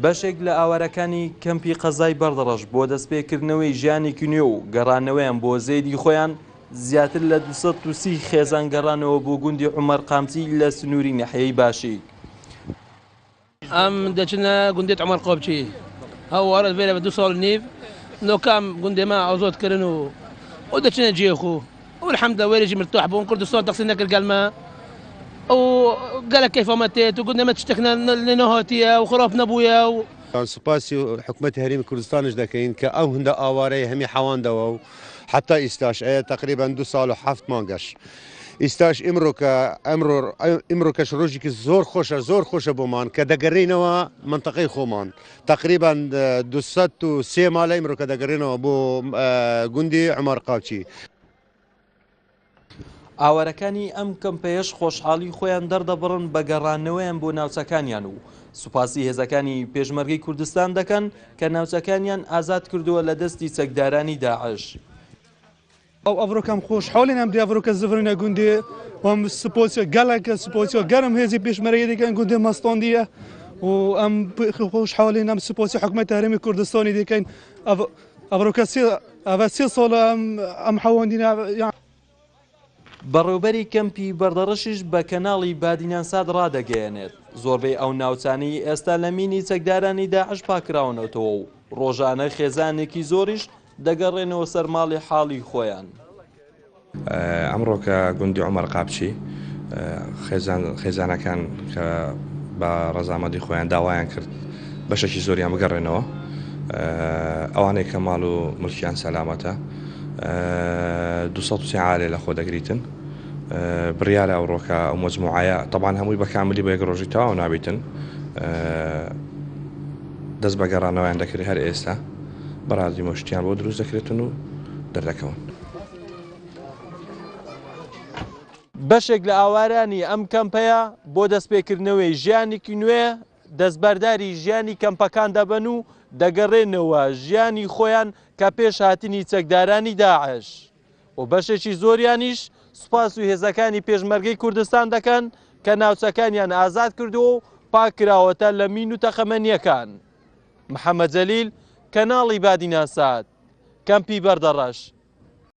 بەشێک لە ئاوارەکانی کەمپی قەزای بەردەڕەش بۆ دەستپێکردنەوەی ژیانێکی نوێ و گەڕانەوەیان بۆ زێدی خۆیان، زیاتر لە 230 خێزان گەڕانەوە بۆ گوندی عومەر قامچی لە سنووری ناحیەی باشیک. ئەم دەچنە گوندێت عومەر قۆپچی ئەو وارە ڤێرە بە دو ساڵ و نیڤ نۆکام گوندێ ما ئازاد کرن و و دەچنە جێ خو و الحمد لله وێرێژی مرتاح بوون کوردستان تەقسیم نەکرد گەلمە و گەلە کەیفامە تێت و گوندێ مە تشتێک نەهاتیە و خراپ نەبوویە و سوپاسی حکومەتی هەرێمی کوردستانش دەکەین کە ئەو هەندە ئاوارەی هەمی حەواندەوە و حتا ئیستاش ئەیە تقریبا دو ساڵ و حەفت مانگەش ئیستاش ئیمڕۆ کە ئەمڕۆ ئیمڕۆ کەش ڕۆژێکی زۆر خۆشە زۆر خۆشە بۆمان کە دەگەرێینەوە منتەقەی خۆمان تقریبا 203 ماڵە ئیمڕۆ کە دەگەرێنەوە بۆ گوندی عمر قاچی. ئاوارەکانی ئەم کەمپەیەش خۆشحاڵی خۆیان دەردەبڕن بە گەڕانەوەیان بۆ ناوچەکانیان و سوپاسی هێزەکانی پێشمەرگەی کوردستان دەکەن کە ناوچەکانیان ئازاد کردووە لە دەستی چەکدارانی داعش. ئەو ئەڤرۆکەم خۆشحاڵین ئەم دیاڤرۆکە زڤرینە گوندێ وەم سپۆسیە گەلەکە سپۆسیە گەرم هێزی پێشمەرگە دەکەن گوندێ مەستاندیە و ئەم خۆشحاڵین ئەم سپۆسی حکومەت هەرێمی کوردستانی دەکەین ئەڤرۆکە سێ ئەڤە سێ ساڵە ئەم ئەم حەواندینە بەڕێوبەری کەمپی بەردەڕەشیش بە کەناڵی بادینانسات ڕادەگەیەنێت، زۆربەی ئەو ناوچانەی ئێستا لە مینی چەکدارانی داعش پاککراونەتەوە و ڕۆژانە خێزانێکی زۆریش دەگەڕێنەوە سەر ماڵی حاڵی خۆیان. ئەمڕۆ کە گوندی عومەر قاپچی خێزان خێزانەکان کە بە ڕەزامەندی خۆیان داوایان کرد بەشێکی زۆریان بگەڕێنەوە ئەوانەی کە ماڵ و ملکیان سەلامەتە 230 عالێ لە خۆ دەگریتن بڕیارە ئەوڕۆکە ئەو مەجموعەیە تەبان هەمووی بە کاملی بە یەک ڕۆژی تەواو نابیتن دەست بە گەڕانەوەیان دەکرێت هەر ئێستا بەڕازی مۆشتیان بۆ دروست دەکرێتن و دەردەکەون. بەشێک لە ئاوارانی ئەم کەمپەیە بۆ دەستپێکردنەوەی ژیانێکی نوێ دەستبەرداری ژیانی کەمپەکان دەبن و دەگەڕێنەوە ژیانی خۆیان کە پێش هاتنی چەکدارانی داعش و بەشێکی زۆریانیش سوپاس و هێزەکانی پێشمەرگەی کوردستان دەکەن کە ناوچەکانیان ئازاد کردووە و پاککراوەتە لە مین و تەقەمەنییەکان. محەممەد جەلیل، کەناڵی بادینان سات، کەمپی بەردەڕەش.